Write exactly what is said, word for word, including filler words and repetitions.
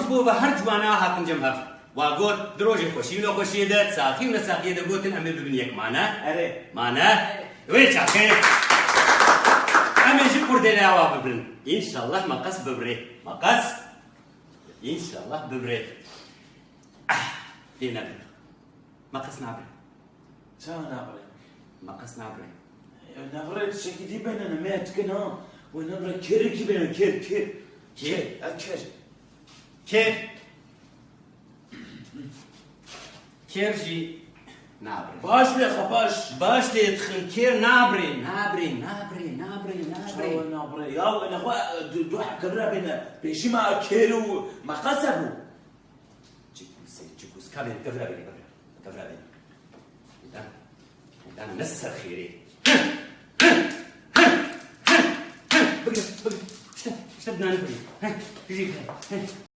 Ji bo ve her ciwana hatin cem hev. Wa got, di rojê xweşî û nexweşiyê de, di saxî û nesaxiyê de gotin, em ê bibin yek. Mane? Erê. Mane? Wê çaxê. Em ê ji qurdêleya wa bibrin. Înşallah meqes bibirê. Meqes? Înşallah bibirê. Ah, tê nebin. Meqes nabirê. Çawa nabirê? Meqes nabirê. Ya nabirê, tiştekî dî bêne, ne me dikin ha. We nabirê, kêrekî bêne, kêr, kêr. Kêr? Kêr, e, kêr. Kêr. Kêr jî nabirê. Baş bê, xwe baş. Baş lê dixin, kêr nabirê, nabirê, nabirê, nabirê, nabirê. Çawa nabirê? Ya, we nexwe, du, du heb kevra bêne. Pêşî me kêr û meqes hebû. Çikus, çikus. Ka bêne, kevra bêne, kevra. Kevra bêne. Hêdan, hêdan ne ser xêrê. Bigire, bigire. İşte, işte binanı bigire. Heh, güzel, heh.